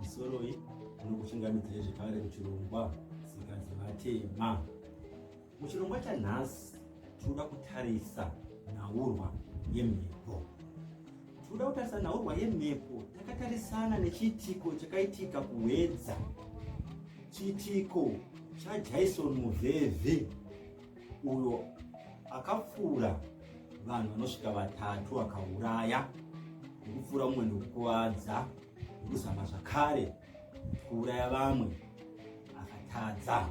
Pamusoroi munokuchingamidzai zvekare muchirongwa Tsika Dzevatema. Muchirongwa chanhasi tinoda kutarisa nhaurwa yemhepo. Tinoda kutarisa nhaurwa yemhepo takatarisana nechiitiko chakaitika kuHwedza, chiitiko chaJaison Muvhevhi uyo akapfuura vanhu vanosvika vatatu akauraya nekupfuura mumwe nekukuvadza nekuzama zvakare kuuraya vamwe akatadza.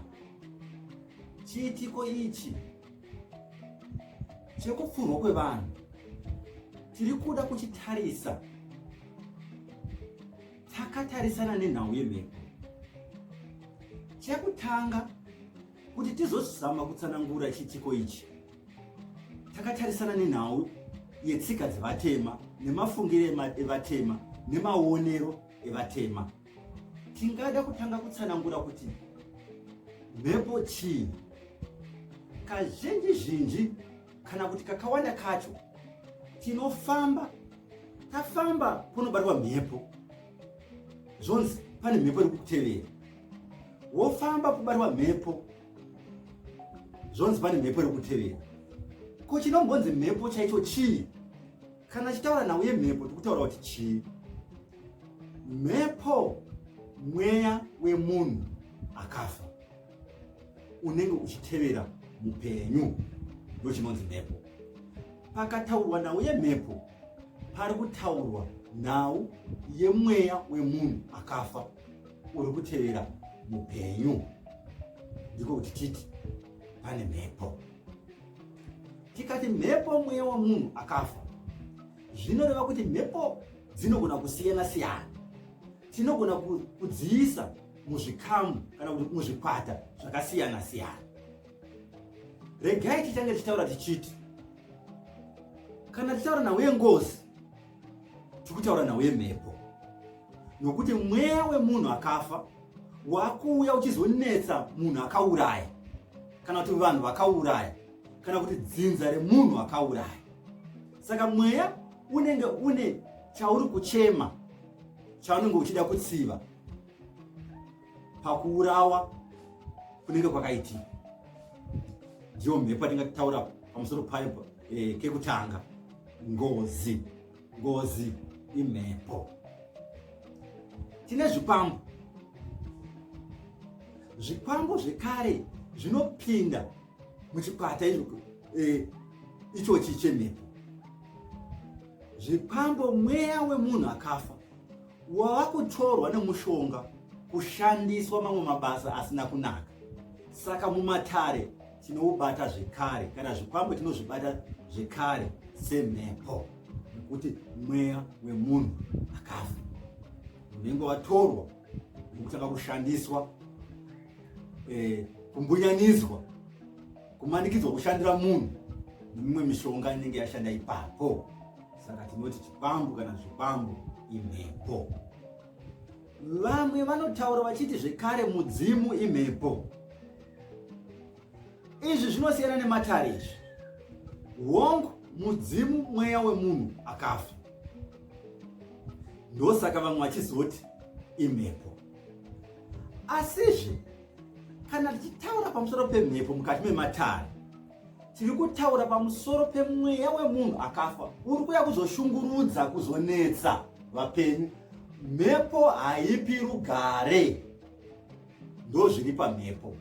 Chiitiko ichi chekupfurwa kwevanhu tiri kuda kuchitarisa takatarisana nenhau yemhepo. Chekutanga, kuti tizozama kutsanangura chiitiko ichi takatarisana nenhau yetsika dzevatema nemafungiro evatema nemaonero evatema, tingada kutanga kutsanangura kuti mhepo chii. Kazhinji zhinji kana kuti kakawanda kacho tinofamba tafamba kunobatwa mhepo, zvonzi pane mhepo iri kukutevera, wofamba kubatwa mhepo, zvonzi pane mhepo iri kutevera. Ko chinombonzi mhepo chaicho chii? Kana chitaura nhau yemhepo tikutaura kuti chii? Mhepo mweya wemunhu akafa unenge uchitevera mupenyu, ndochinonzi mhepo. Pakataurwa nhau yemhepo pari kutaurwa nhau yemweya wemunhu akafa uri kutevera mupenyu, ndiko kuti titi pane mhepo. Tikati mhepo mweya wemunhu akafa, zvinoreva kuti mhepo dzinogona kusiyana siyana. Tinogona kudziisa muzvikamu kana kuti muzvikwata zvakasiyana siyana. Regai tichange tichitaura tichiti kana tichitaura nhau yengozi, tikutaura nhau yemhepo, nokuti mweya wemunhu akafa wakuuya uchizonetsa munhu akauraya kana kuti vanhu vakauraya kana kuti dzinza remunhu akauraya. Saka mweya unenge une chauri kuchema, chaunenge uchida kutsiva pakuurawa kunenge kwakaitika. Ndiyo mhepo yatingataura pamusoro payo kekutanga, ngozi. Ngozi imhepo. Tine zvikwambo. Zvikwambo zvekare zvinopinda muchikwata ichochi chemhepo. Zvikwambo mweya wemunhu akafa wava kutorwa nemushonga kushandiswa mamwe mabasa asina kunaka. Saka mumatare tinoubata zvekare, kana zvikwambo tinozvibata zvekare semhepo, nekuti mweya wemunhu akafa unenge watorwa nekutanga kushandiswa, kumbunyanidzwa, kumanikidzwa kushandira munhu nemimwe mishonga inenge yashanda ipapo. Saka tinoti chikwambo kana zvikwambo imhepo. Vamwe vanotaura vachiti zvekare mudzimu imhepo. Izvi zvinosiyana nematare izvi. Hongu, mudzimu mweya wemunhu akafa, ndosaka vamwe vachizoti imhepo. Asizve kana tichitaura pamusoro pemhepo mukati mematare, tiri kutaura pamusoro pemweya wemunhu akafa uri kuya kuzoshungurudza, kuzonetsa vapenyu. Mhepo haipi rugare, ndozviri pamhepo.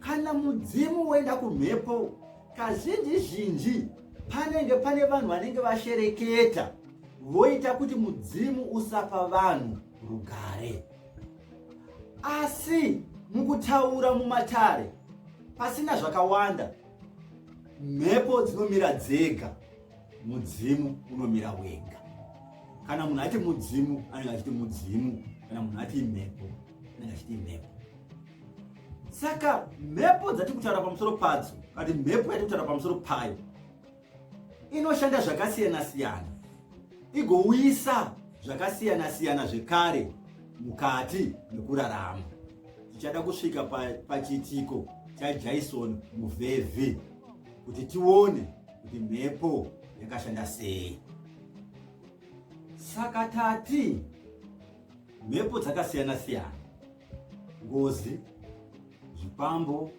Kana mudzimu woenda kumhepo, kazhinji zhinji panenge pane vanhu vanenge vashereketa voita kuti mudzimu usapa vanhu rugare. Asi mukutaura mumatare pasina zvakawanda, mhepo dzinomira dzega, mudzimu unomira wega. Kana munhu ati mudzimu anenge achiti mudzimu, kana munhu ati mhepo anenge achiti mhepo. Saka mhepo dzatiri kutaura pamusoro padzo, kati mhepo yatiri kutaura pamusoro payo inoshanda zvakasiyana siyana, igouyisa zvakasiyana siyana zvekare mukati mekurarama. Tichada kusvika pachiitiko chaJaison Muvhevhi kuti tione kuti mhepo yakashanda sei. Saka tati Mhepo dzakasiyana siyana, ngozi, zvikwambo,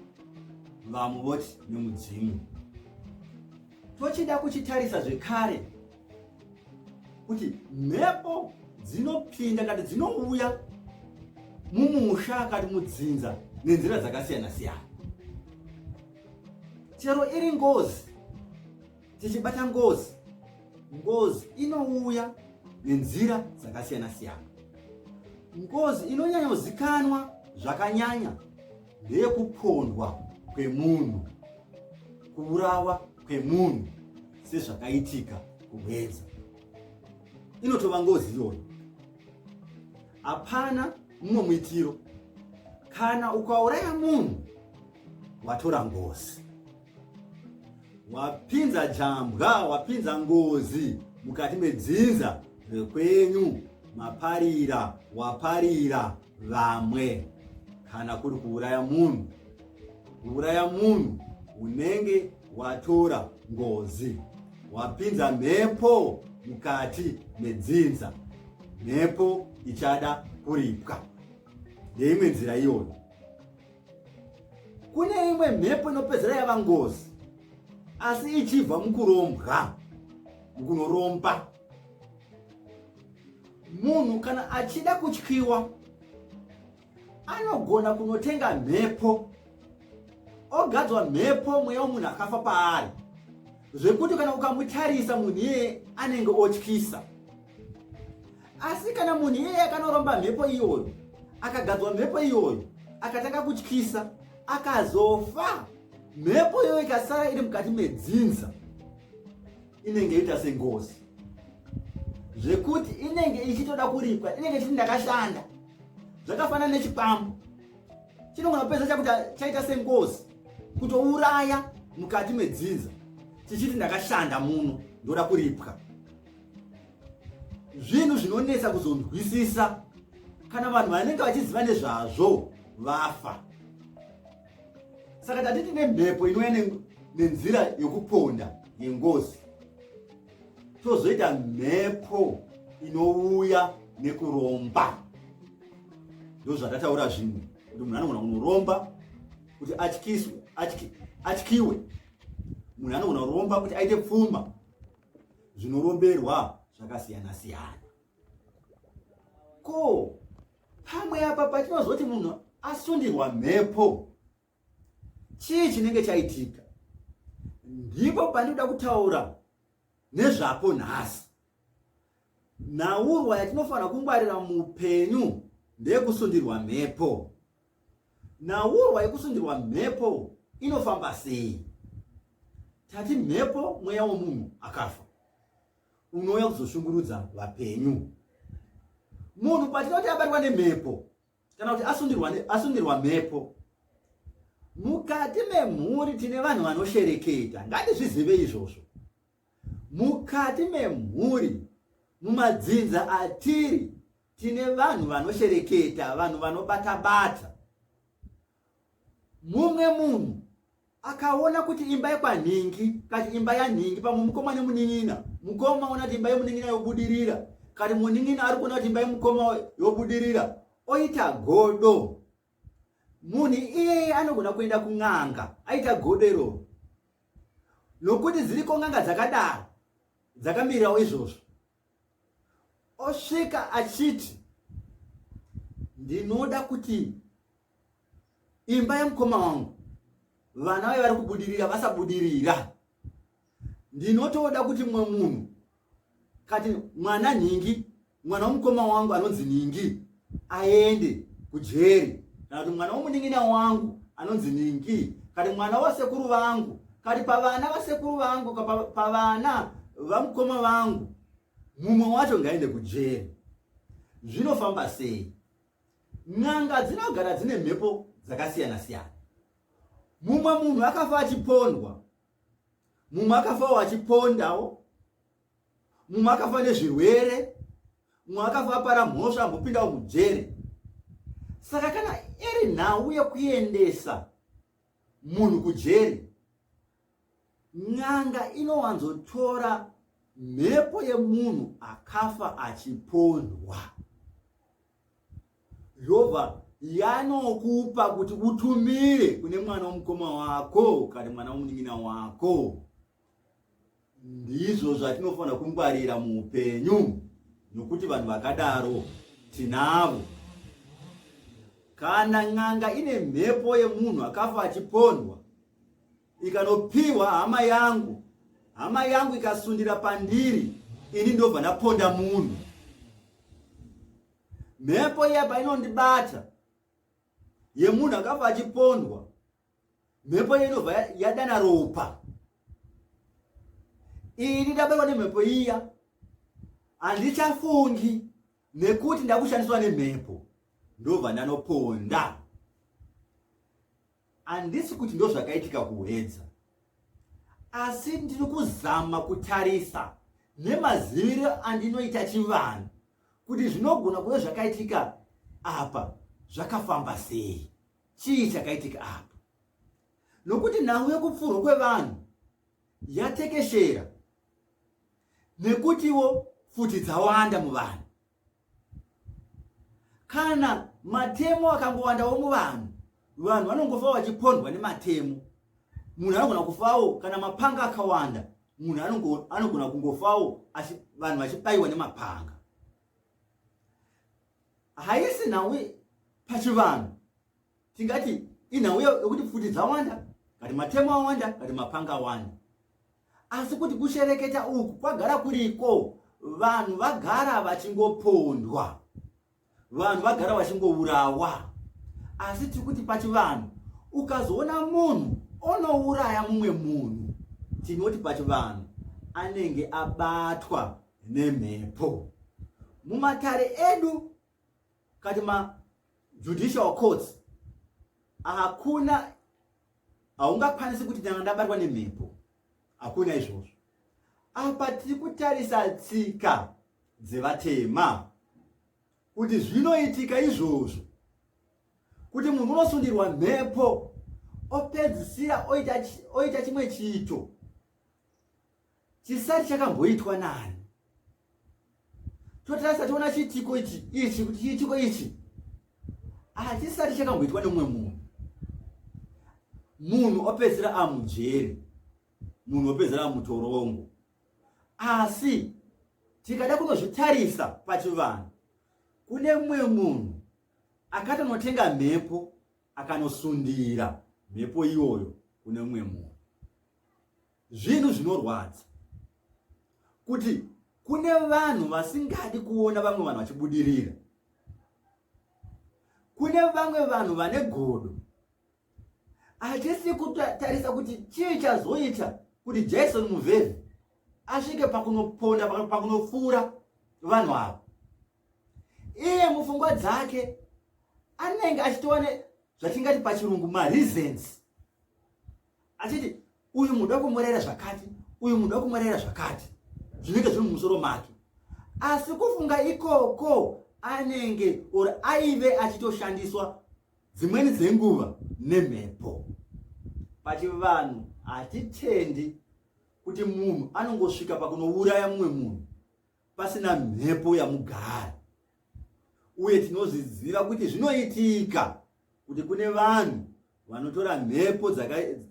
vamwe voti nemudzimu. Tochida kuchitarisa zvekare kuti mhepo dzinopinda kati dzinouya mumusha kati mudzinza nenzira dzakasiyana siyana. Chero iri ngozi, tichibata ngozi, ngozi inouya nenzira dzakasiyana siyana. Ngozi inonyanyozikanwa zvakanyanya ndeyekupondwa kwemunhu, kuurawa kwemunhu sezvakaitika kuHwedza. Inotova ngozi iyoyo. Hapana mumwe muitiro. Kana ukauraya munhu watora ngozi, wapinza jambwa, wapinza ngozi mukati medzinza rekwenyu, maparira, waparira vamwe. Kana kuri kuuraya munhu, kuuraya munhu unenge watora ngozi, wapinza mhepo mukati medzinza, mhepo ichada kuripwa. Ndeimwe nzira iyoyo. Kune imwe mhepo inopedzera yava ngozi, asi ichibva mukurombwa, mukunoromba. Munhu kana achida kutyiwa anogona kunotenga mhepo, ogadzwa mhepo, mweya wemunhu akafa paari, zvekuti kana ukamutarisa munhu iyeye anenge otyisa. Asi kana munhu iyeye akanoromba mhepo iyoyo, akagadzwa mhepo iyoyo, akatanga kutyisa, akazofa, mhepo iyoyo ikasara iri mukati medzinza, inenge yoita sengozi, zvekuti inenge ichitoda kuripwa, inenge ichiti ndakashanda. Zvakafanana nechikwambo, chinogona kupedza chakuti chaita sengozi, kutouraya mukati medzinza, chichiti ndakashanda muno, ndoda kuripwa. Zvinhu zvinonetsa kuzonzwisisa kana vanhu vanenge vachiziva nezvazvo vafa. Saka tati tine mhepo inouya nenzira yekuponda yengozi, tozoita mhepo inouya nekuromba. Ndozvatataura zvimwe kuti munhu anogona kunoromba kuti atyiswe, atyiwe. Munhu anogona kuromba kuti aite pfuma. Zvinoromberwa zvakasiyana siyana. Ko pamwe apa patinozoti munhu asundirwa mhepo, chii chinenge chaitika? Ndipo pandinoda kutaura nezvapo nhasi. Nhaurwa yatinofanira kungwarira muupenyu ndeyekusundirwa mhepo. Nhaurwa yekusundirwa mhepo inofamba sei? Tati mhepo mweya womunhu akafa unouya kuzoshungurudza vapenyu. Munhu patinoti abatwa nemhepo kana kuti asundirwa mhepo, mukati memhuri tine vanhu vanoshereketa, ngatizvizive izvozvo. Mukati memhuri, mumadzinza atiri, tine vanhu vanoshereketa, vanhu vanobata-bata. Mumwe munhu akaona kuti imba yekwanhingi kati imba yanhingi, pamwe mukoma nemunin'ina, mukoma ona kuti imba yemunin'ina yobudirira, kati munin'ina ari kuona kuti imba yemukoma yobudirira, oita godo. Munhu iyeye anogona kuenda kun'anga aita godo iroro, nokuti dziriko n'anga dzakadaro dzakamirirawo izvozvo. Osvika achiti ndinoda kuti imba yemukoma wangu vana vaye vari kubudirira vasabudirira, ndinotoda kuti mumwe munhu kati mwana nhingi, mwana womukoma wangu anonzi nhingi aende kujeri, kana kuti mwana womunin'ina wangu anonzi nhingi, kati mwana wasekuru vangu, kati pavana vasekuru vangu, pavana vamukoma vangu mumwe wacho ngaende kujeri. Zvinofamba sei? N'anga dzinogara dzine mhepo dzakasiyana siyana. Mumwe munhu akafa achipondwa, mumwe akafawo achipondawo, mumwe akafa nezvirwere, mumwe akafa apara mhosva ambopindawo mujeri. Saka kana iri nhau yekuendesa munhu kujeri, n'anga inowanzotora mhepo yemunhu akafa achipondwa. Yobva yanokupa kuti utumire kune mwana womukoma wako kana mwana womunin'ina wako. Ndizvo zvatinofanira kungwarira muupenyu nokuti vanhu vakadaro tinavo. Kana n'anga ine mhepo yemunhu akafa achipondwa ikanopiwa hama yangu, hama yangu ikasundira pandiri, ini ndobva ndaponda munhu. Mhepo iya painondibata yemunhu akafa achipondwa, mhepo iya inobva yadana ropa. Ini ndabatwa nemhepo iya, handichafungi nekuti ndakushandiswa nemhepo, ndobva ndanoponda. Handisi kuti ndozvakaitika kuHwedza, asi ndiri kuzama kutarisa nemaziviro andinoita chivanhu kuti zvinogona kuve zvakaitika apa zvakafamba sei, chii chakaitika apa, nokuti nhau yekupfurwa kwevanhu yatekeshera nekutiwo pfuti dzawanda muvanhu. Kana matemo akangowandawo muvanhu, vanhu vanongofa vachipondwa nematemo. Munhu anogona kufawo kana mapanga akawanda, munhu anogona kungofawo vanhu vachibayiwa nemapanga. Haisi nhau pachivanhu, tingati inhau yekuti pfuti dzawanda kati matemo awanda kati mapanga awanda, asi kuti kushereketa uku kwagara kuriko, vanhu vagara vachingopondwa, vanhu vagara vachingourawa. Asi tiri kuti pachivanhu ukazoona munhu onouraya mumwe munhu, tinoti pachivanhu anenge abatwa nemhepo. Mumatare edu kati majudicial courts hakuna, haungakwanisi kuti ndanga ndabatwa nemhepo, hakuna izvozvo. Apa tiri kutarisa tsika dzevatema kuti zvinoitika izvozvo, kuti munhu unosundirwa mhepo opedzisira oita chimwe chiito chisati chakamboitwa nani. Totarisa toona chiitiko ichi ichi kuti chiitiko ichi hachisati chakamboitwa nemumwe munhu, munhu opedzisira amujeri, munhu opedzisira amutorongo. Asi tikada kunozvitarisa pachivanhu, kune mumwe munhu akatonotenga mhepo akanosundira mhepo iyoyo kune mumwe munhu. Zvinhu zvinorwadza kuti kune vanhu vasingadi kuona vamwe vanhu vachibudirira, kune vamwe vanhu vane godo. Hatisi kutarisa kuti chii chazoita kuti Jason Muvhevhi asvike pakunoponda, pakunopfuura vanhu ava. Iye mupfungwa dzake anenge achitova zvatingati pachirungu mareasons, achiti uyu munhu wakumurayira zvakati, uyu munhu wakumurayira zvakati, zvinenge zviri mumusoro make. Asi kufunga ikoko anenge or aive achitoshandiswa dzimweni dzenguva nemhepo. Pachivanhu hatitendi kuti munhu anongosvika pakunouraya mumwe munhu pasina mhepo yamugara, uye tinozviziva kuti zvinoitika kuti kune vanhu vanotora mhepo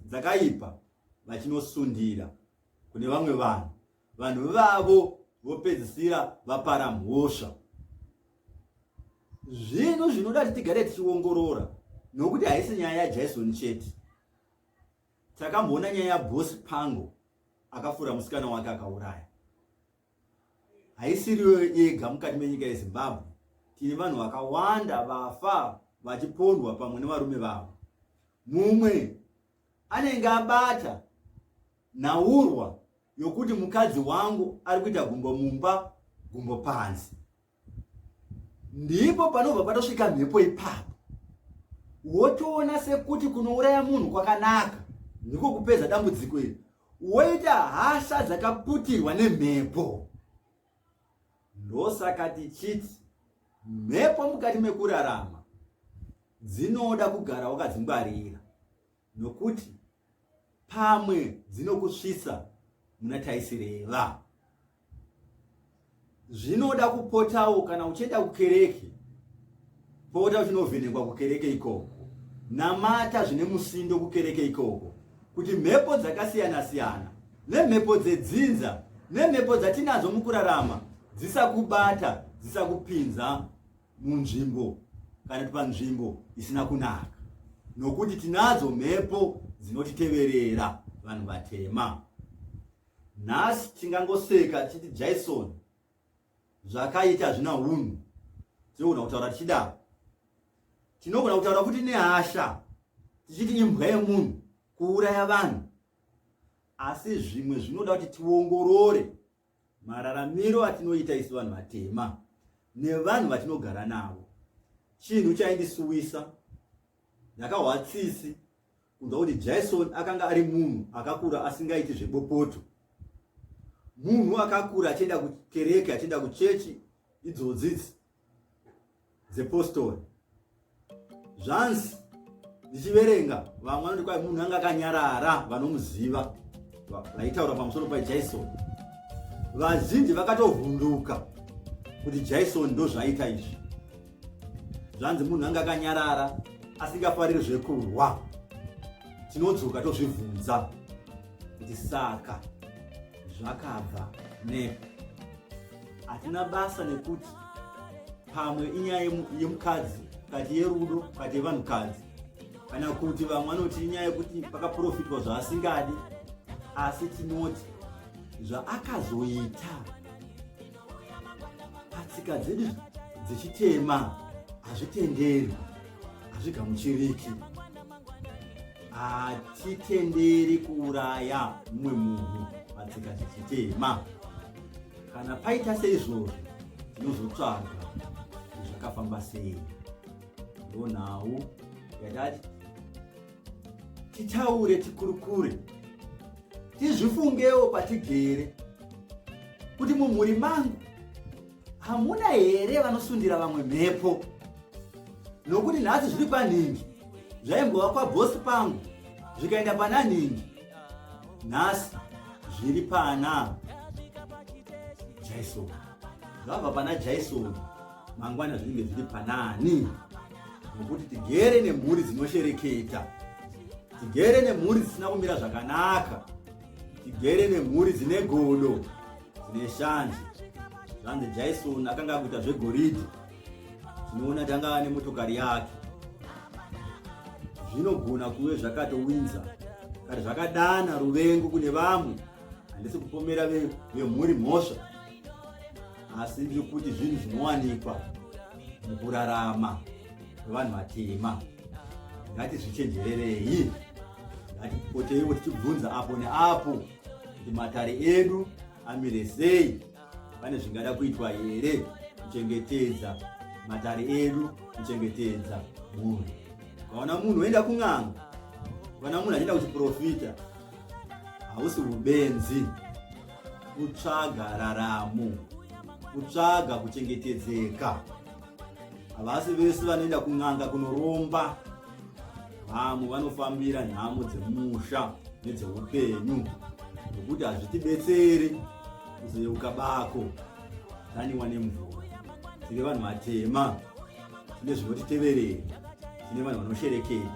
dzakaipa vachinosundira kune vamwe vanhu, vanhu vavo vopedzisira vapara mhosva. Zvinhu zvinoda kuti tigare tichiongorora, nokuti haisi nyaya yaJason chete. Takamboona nyaya yaBoss Pango akafura musikana wake akauraya. Haisiriyo yega mukati menyika yeZimbabwe, tine vanhu vakawanda vafa vachipondwa pamwe nevarume vavo. Mumwe anenge abata nhaurwa yokuti mukadzi wangu ari kuita gumbo mumba gumbo panze, ndipo panobva patosvika mhepo ipapo, wotoona sekuti kunouraya munhu kwakanaka, ndiko kupedza dambudziko iri, woita hasha dzakaputirwa nemhepo. Ndosaka tichiti mhepo mukati mekurarama dzinoda kugara wakadzingwarira, nokuti pamwe dzinokusvitsa muna taisireva. Zvinoda kupotawo kana uchienda kukereke, Pota uchinovhenekwa kukereke ikoko. Namata zvine musindo kukereke ikoko kuti mhepo dzakasiyana siyana nemhepo dzedzinza nemhepo dzatinadzo mukurarama dzisakubata, dzisakupinza munzvimbo kana kuti panzvimbo isina kunaka, nokuti tinadzo mhepo dzinotiteverera vanhu vatema. Nhasi tingangoseka tichiti Jason zvakaita hazvina hunhu. Tinogona kutaura tichidaro. Tinogona kutaura futi nehasha tichiti imbwa yemunhu kuuraya vanhu. Asi zvimwe zvinoda kuti tiongorore mararamiro atinoita isu vanhu vatema nevanhu vatinogara navo. Chinhu chaindisuwisa, ndakahwa tsitsi kunzwa kuti Jason akanga ari munhu akakura asingaiti zvebopoto, munhu akakura achienda kukereke, achienda kuchechi idzodzidzi dzepostori. Zvanzi ndichiverenga vamwe vanoti kwai munhu anga akanyarara, vanomuziva vaitaura pamusoro paJason, vazhinji vakatovhunduka kuti Jason ndozvaita izvi. Zvanzi munhu anga akanyarara asingafariri zvekurwa. Tinodzoka tozvibvunza kuti saka zvakabva nepi? Hatina basa nekuti pamwe inyaya yemukadzi kati yerudo kati yevanhukadzi, kana kuti vamwe vanoti inyaya yekuti pakaprofitwa zvaasingadi, asi tinoti zvaakazoita patsika dzedu dzechitema hazvitenderwi, hazvigamuchiriki. Hatitenderi kuuraya mumwe munhu patsika dzechitema. Kana paita seizvozvo, tinozotsvaga kuti zvakafamba sei. Ndonhau yatati titaure, tikurukure, tizvifungewo patigere kuti mumhuri mangu hamuna here vanosundira vamwe mhepo, nokuti nhasi zviri panhingi zvaimbova kwabhosi pangu zvikaenda pana nhingi, nhasi zviri pana Jason, zvabva pana Jason, mangwana zvinenge zviri panani. Nokuti tigere nemhuri dzinoshereketa, tigere nemhuri dzisina kumira zvakanaka, tigere nemhuri dzine godo, dzine shanje. Zvanzi Jason akanga akuita zvegoridhe, tinoona tanga ane motokari yake. Zvinogona kuve zvakatowinza kati zvakadana ruvengo kune vamwe. Handisi kupomera vemhuri mhosva, asi ndiri kuti zvinhu zvinowanikwa mukurarama kwevanhu vatema, ngatizvichenjererei, ngatipoteiwo tichibvunza apo neapo kuti matare edu amire sei, pane zvingada kuitwa here kuchengetedza matare edu, kuchengetedza mhuri. Ukaona munhu oenda kun'anga, ukaona munhu achienda kuchiprofita, hausi ubenzi, kutsvaga raramo, kutsvaga kuchengetedzeka. Havasi vese vanoenda kun'anga kunoromba, vamwe vanofambira nhamo dzemusha nedzeupenyu, nokuti hazvitibetseri kuzoyeuka bako taniwa nemvura. Tiri vanhu vatema, tine zvinotiteverera, tine vanhu vanoshereketa,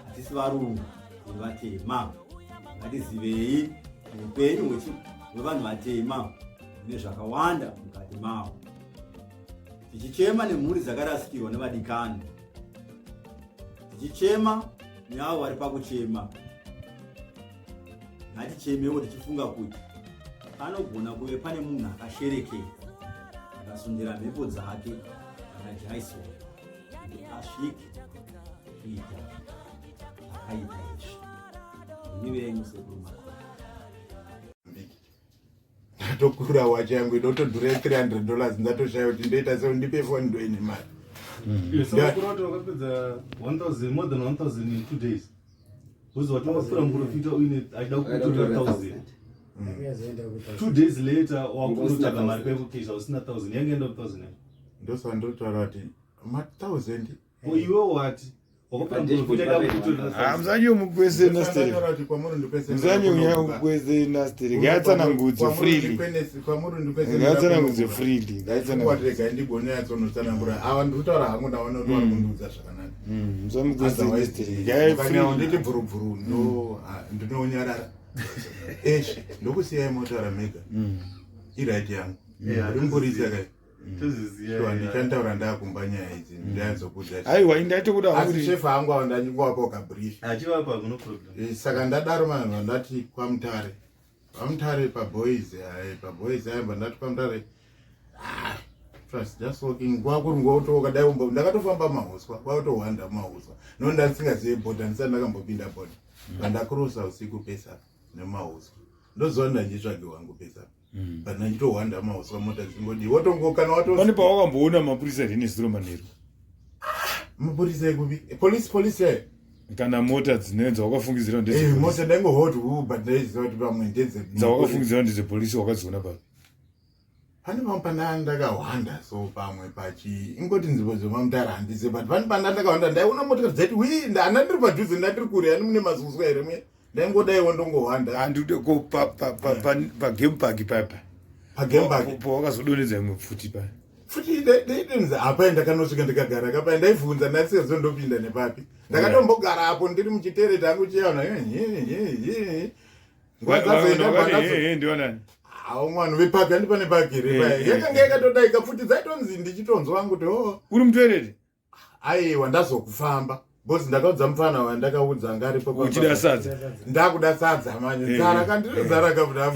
hatisi varungu, tiri vatema. Ngatizivei upenyu hwevanhu vatema hune zvakawanda mukati mawo. Tichichema nemhuri dzakarasikirwa nevadikani, tichichema neavo vari pakuchema, ngatichemewo tichifunga kuti panogona kuve pane munhu akashereketa akasundira mhepo dzake kana Jaison kuti asvike kuita zvakaita izvi. Ndini venyu Sekuru Makoni. Ndatokura wacha yangu inotodhura $300, ndatoshaya kuti ndoita sei, ndipe foni ndoine mari. Saka wakapedza 1000, more than 1000 in 2 days. Because watokura muprofita uine achida kukutorera 1000. 2 days later wakunotsvaga mari kwekukesha usina 1000, yange enda 1000. Ndosandotaura kuti ma 1000. Iwe wati Ah, muzanyo mukwese industry muzanyo unyaya mukwese industry ngaitsanangudze freely ngaitsanangudze freely ngaitsanangudze ndigone yatsonotsanangura ava ndikutaura hangu ndaona kuti vari kundiudza zvakanaka musamukwese industry ngai freely nditi bvurubvuru ndo ah, ndinonyarara esh ndokusiyai motaura mega iright yangu uri mupurisa kai Tozviziva. Ndichantaura ndakumba nyaya idzi ndazokuudza. Aiwa indaitokuda Asi chef hangu avo ndanyingowapa kabrief. Achivapa no problem. Eh, saka ndadaro vanhu vandati kwaMutare. KwaMutare paboys, eh, paboys ayo ndati kwaMutare. Ah, trust just walking kwakuri ngotoka dai umbo ndakatofamba mahuswa kwakutohwanda mahuswa no ndandisingazive border ndisati ndakambopinda border vandakrosa usiku pesa nemahuswa ndoziva ndanditsvage wangu pesa mm. but ndachitohwanda mahuswa mota dzingodii wotongo kana wato pane pawakamboona mapurisa here nezuro manheru mapurisa ekupi police police eh kana mota dzine dzawakafungidzira ndedzemota eh, ndaingohot hu but ndaiziva kuti pamwe ndedze dzawakafungidzira ndedzepolisi wakadziona papi pane pamwe pandanga ndakahwanda so pamwe pachi ingoti nzvimbo dzemamutara handize but pane panda ndakahwanda ndaiona motikari dzaiti wi handa ndiri padhuze ndandiri kure ani mune mazuswa here muye ndaingodaiwo ndongohwanda handikude ko pagame park papa pagame park pawakazodonedza imwe pfuti pa pfuti ndaidonedza apa ndakanosvika ndikagara kapai ndaivhunza ndasingazondopinda nepapi ndakatombogara apo ndiri muchitereti hangu chiyaona awo mwana vepaki handi pane paki here eh, eh. yakanga yakatodai kapfuti dzaitonzi ndichitonzwa wangu kuti o oh. uri mutoireti aiwa ndazokufamba bcause ndakaudza mufana wandakaudza anga aripo uchida sadza ndakuda sadza manje nzara eh, kandiri nzara kabuda.